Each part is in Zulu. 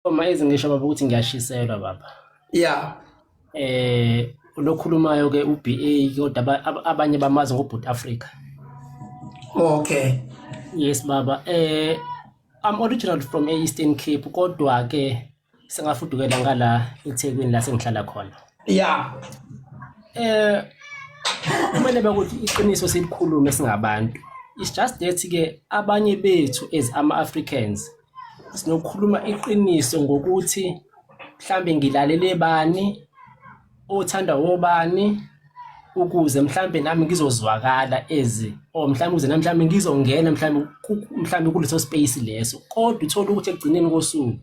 Uma ezingisho baba ukuthi ngiyashiselwa baba. Yeah. Lokhulumayo ke uBA kodwa abanye bamazi ngoBhut Africa. Okay. Yes baba. I'm original from Eastern Cape kodwa ke sengafudukela ngala eThekwini la sengihlala khona. Yeah. Kumele bakuthi iqiniso silikhulume singabantu. It's just that ke abanye bethu as ama Africans sinokukhuluma iqiniso ngokuthi mhlambe ngilalele bani othanda wobani ukuze mhlambe nami ngizozwakala ezi or mhlambe ukuze nami mhlambe ngizongena mhlambe mhlambe kuleso space leso, kodwa uthola ukuthi ekugcineni kosuku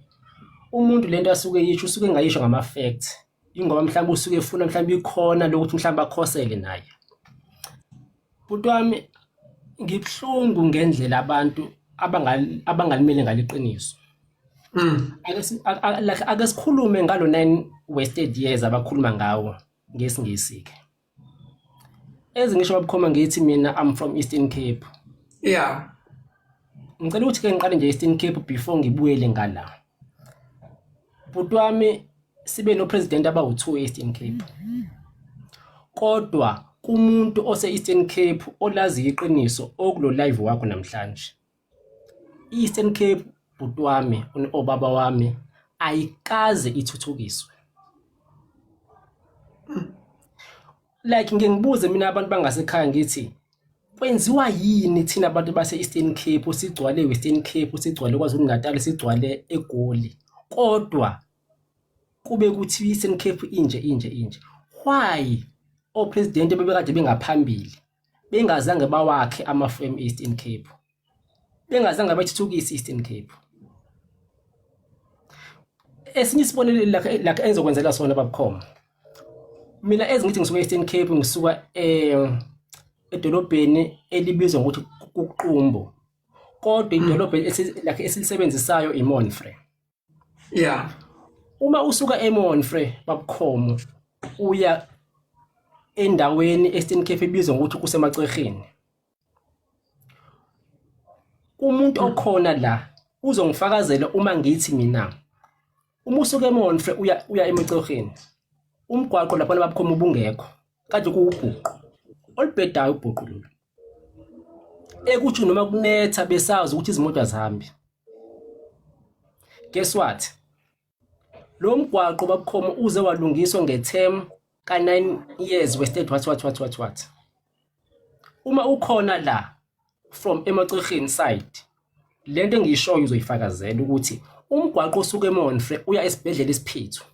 umuntu lento asuke yisho usuke engayisho ngama facts, ingoba mhlambe usuke efuna mhlambe ikhona lokuthi mhlambe akhosele naye. Bhuti wami, ngibuhlungu ngendlela abantu abangalimele ngaliqiniso. Ake ake sikhulume ngalo 9 wasted years abakhuluma ngawo ngesiNgisi ke. Ezingisho babukhoma ngithi mina I'm from Eastern Cape. Ngicela ukuthi ke ngiqale nje Eastern Cape before ngibuyele ngala. Bhuti wami, sibe no president abawu2 Eastern Cape. Kodwa kumuntu ose Eastern Cape olazi iqiniso okulo live wakho namhlanje. Eastern Cape bhuti wami obaba wami ayikaze ithuthukiswe. Like ngike ngibuze mina abantu bangasekhaya ngithi kwenziwa yini thina abantu base Eastern Cape sigcwale Western Cape, sigcwale KwaZulu Natal, sigcwale eGoli, kodwa kube kuthi Eastern Cape inje inje inje? Why opresident bebekade bengaphambili bengazange bawakhe ama-farm Eastern Cape, bengazange bathuthukise Eastern Cape? Esinye isibonelo like engizokwenzela sona babukhoma, mina ezingithi ngisuka e-Eastern Cape, ngisuka edolobheni elibizwa ngokuthi kuQumbu, kodwa idolobha like esilisebenzisayo iMonfre. Uma usuka eMonfre babukhomo uya endaweni e-Eastern Cape ebizwa ngokuthi kuseMacerheni, umuntu okhona la uzongifakazela uma ngithi mina uma usuka eMonfre uya eMacerheni, umgwaqo lapha babukhoma ubungekho, kade kuwubhuqu olubhedayo, ubhuqu lolu ekuthi noma kunetha besazi ukuthi izimoto azihambi. Guess what, lo mgwaqo babukhoma uze walungiswa nge-term ka-9 years wasted, what what what what what. Uma ukhona la from eMacerheni side, lento engiyishoyo uzoyifakazela ukuthi umgwaqo osuka eMonfre uya esibhedlela isiphithu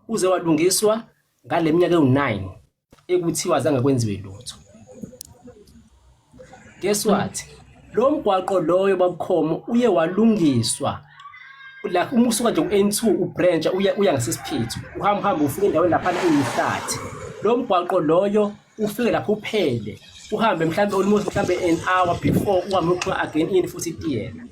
uze walungiswa ngale minyaka ewu-9 ekuthiwa zange kwenziwe lutho. Guess what, lo mgwaqo loyo babukhomo uye walungiswa la uma usuka nje ku-N2 ubranch uya ngasesiphethu, uhamba uhamba ufike endaweni laphana eyihlathi, lo mgwaqo loyo ufike lapho uphele, uhambe mhlambe almost mhlambe an hour before uhambe uxhuma again in futhi itiyela.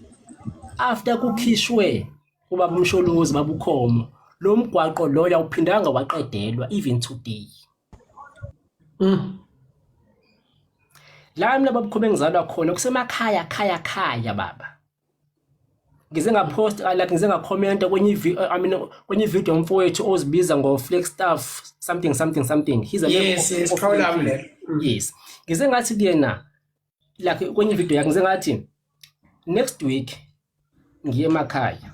After kukhishwe ubaba uMsholozi babukhomo, lo mgwaqo loyo awuphindanga waqedelwa even today. La mina babukhomo engizalwa khona kusemakhaya khaya khaya baba. Ngize ngapost, like ngize ngakhomenta kwenye I mean kwenye video mfowethu ozibiza ngo Flex Staff something something something, he's a Yes, qhawe lelo. Yes, ngize ngathi kuyena like kwenye video yakhe, ngize ngathi next week ngiye emakhaya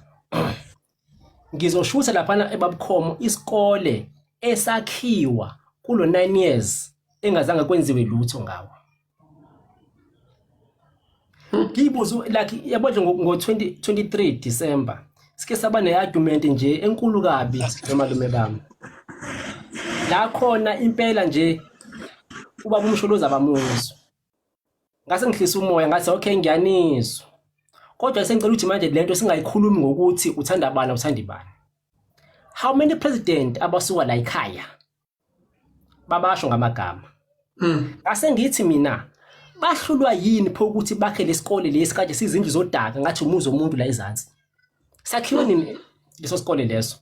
ngizoshutha laphana ebabukhomo isikole esakhiwa kulo 9 years engazange kwenziwe lutho ngawo. Ngibuza like yabo nje ngo 2023 December sike saba ne-argument nje enkulu kabi nomalume bami la khona impela nje ubaba uMsholozi abamuzwa. Ngase ngihlisa umoya ngathi okay, ngiyanizwa, kodwa sengicela ukuthi manje lento singayikhulumi ngokuthi uthanda bani, awuthandi bani. How many president abasuka la ekhaya babasho ngamagama? Ngase ngithi mina bahlulwa yini pho ukuthi bakhe lesikole lesi kade sizindlu zodaka ngathi umuzi womuntu la ezansi? Sakhiwe nini leso sikole leso?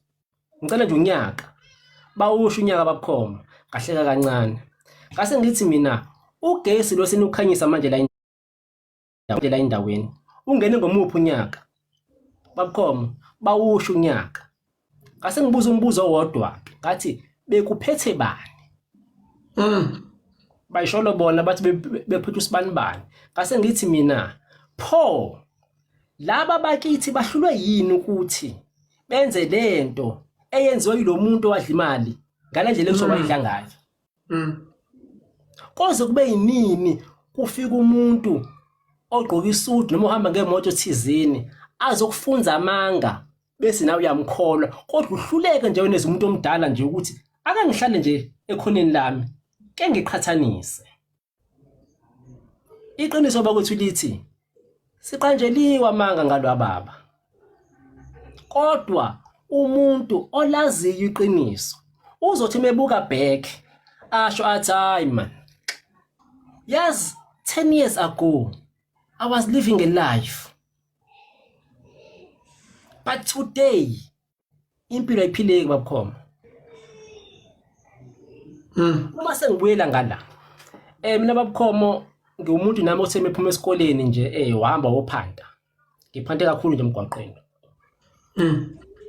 Ngicela nje unyaka. Bawusho unyaka babukhoma, ngahleka kancane. Ngase ngithi mina ugesi lo senukhanyisa manje la endaweni ungene ngomuphi unyaka? Babukhomo bawusho unyaka. Ngase ngibuza umbuzo owodwa ngathi bekuphethe bani? Bayisholo bona bathi bephethe usibanibani. Ngase ngithi mina pho laba bakithi bahlulwe yini ukuthi benze lento eyenziwe yilomuntu owadla imali ngale ndlela ekuthiwa wayidla ngayo. Koze kube yinini kufika umuntu ogqoka isudu noma uhamba ngemoto thizeni azokufunza amanga bese nawe uyamkholwa, kodwa uhluleke nje wena umuntu omdala nje ukuthi ake ngihlale nje ekhoneni lami ke ngiqhathanise. Iqiniso bakwethu lithi siqanjeliwe amanga ngalwa baba, kodwa umuntu olaziyo iqiniso uzothi mebuka back asho athi hayi man, yazi 10 years ago I was living a life, but today impilo ayiphileki babukhoma. Uma sengibuyela ngala mina babukhomo ngiwumuntu nami othe mephuma esikoleni nje wahamba wophanta, ngiphante kakhulu nje emgwaqeni.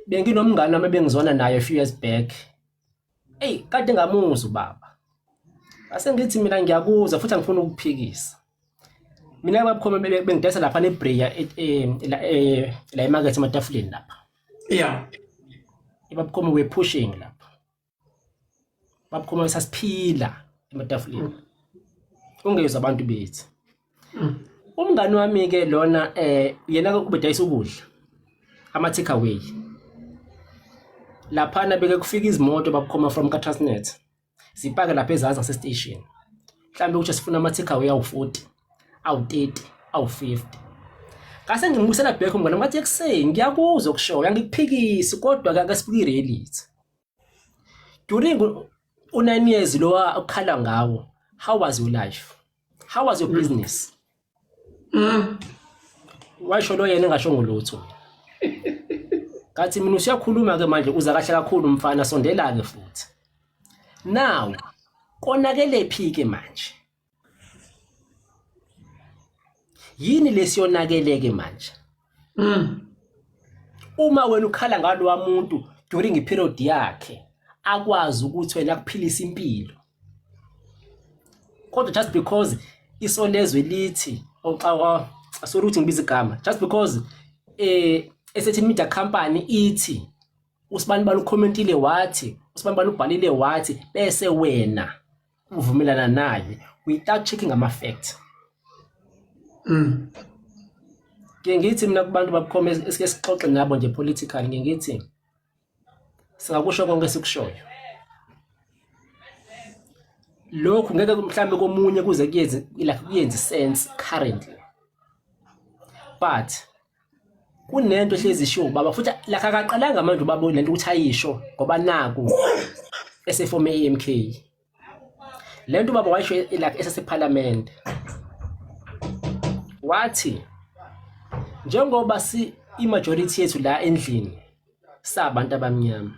Benginomngane wami ebengizwana naye a few years back. Ey kade ngamuzwa ubaba. Ase ngithi mina ngiyakuzwa futhi angifuni ukuphikisa. Mina babukhoma bengidayisa lapha neBrea la emakethe ematafuleni lapha. Babukhoma we pushing lapha. Babukhoma sasiphila ematafuleni. Ungezwa abantu bethu. Umngani wami ke lona yena ubedayisa ukudla ama take away. Laphana beke kufika izimoto babukhoma from ka Transnet. Zipake lapha ezansi ngase station. Mhlambe ukuthi sifuna ama take away awu40, awu30, awu50. Ngase ngimubusela back umngane ngathi ekuseni ngiyakuzwa okushoyo angikuphikisi kodwa ake sibuke i-reality. During u9 years lo ukhala ngawo, how was your life? How was your business? Washo lo yena engasho ngolutho. Ngathi mina usuyakhuluma ke manje uza kahle kakhulu mfana sondela ke futhi. Now konakele phi ke manje? Yini lesiyonakele ke manje? Uma wena ukhala ngalowa muntu during i-period yakhe akwazi ukuthi wena akuphilisa impilo. Kodwa just because isolezwe lithi sorry ukuthi ngibiza igama, just because a certain media company ithi usibani bani ukhomentile wathi usibani bani ubhalile wathi bese wena uvumelana naye without checking ama facts. Ke ngithi mina kubantu babukhoma esike sixoxe nabo nje politically, ngike ngithi singakusho konke esikushoyo. Lokhu ngeke mhlambe komunye kuze kuyenze like kuyenze sense currently, but kunento ehlezi ishiwo ubaba futhi like akaqalanga manje ubaba lento ukuthi ayisho ngoba naku esefome i-MK. Lento ubaba wayisho like eseseParliament, wathi njengoba si i-majority yethu la endlini sabantu abamnyama,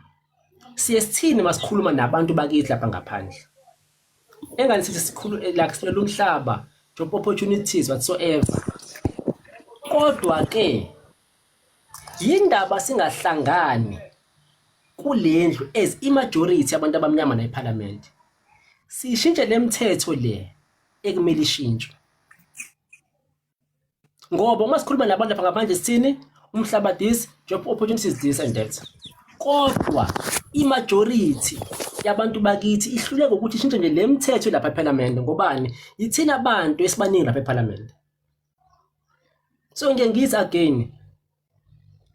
siye sithini masikhuluma nabantu bakithi lapha ngaphandle? Engani sithi sikhulu like silwela umhlaba, job opportunities whatsoever, kodwa ke yindaba singahlangani kulendlu as i-majority abantu abamnyama na eParliament sishintshe lemithetho le ekumele ishintshwe, ngoba uma sikhuluma nabantu lapha ngaphandle sithini? Umhlaba this, job opportunities this and that, kodwa i-majority yabantu bakithi ihluleka ukuthi ishintshe nje le mithetho lapha eParliament. Ngobani? Yithina abantu esibaningi lapha eParliament. So ngiye ngithi again,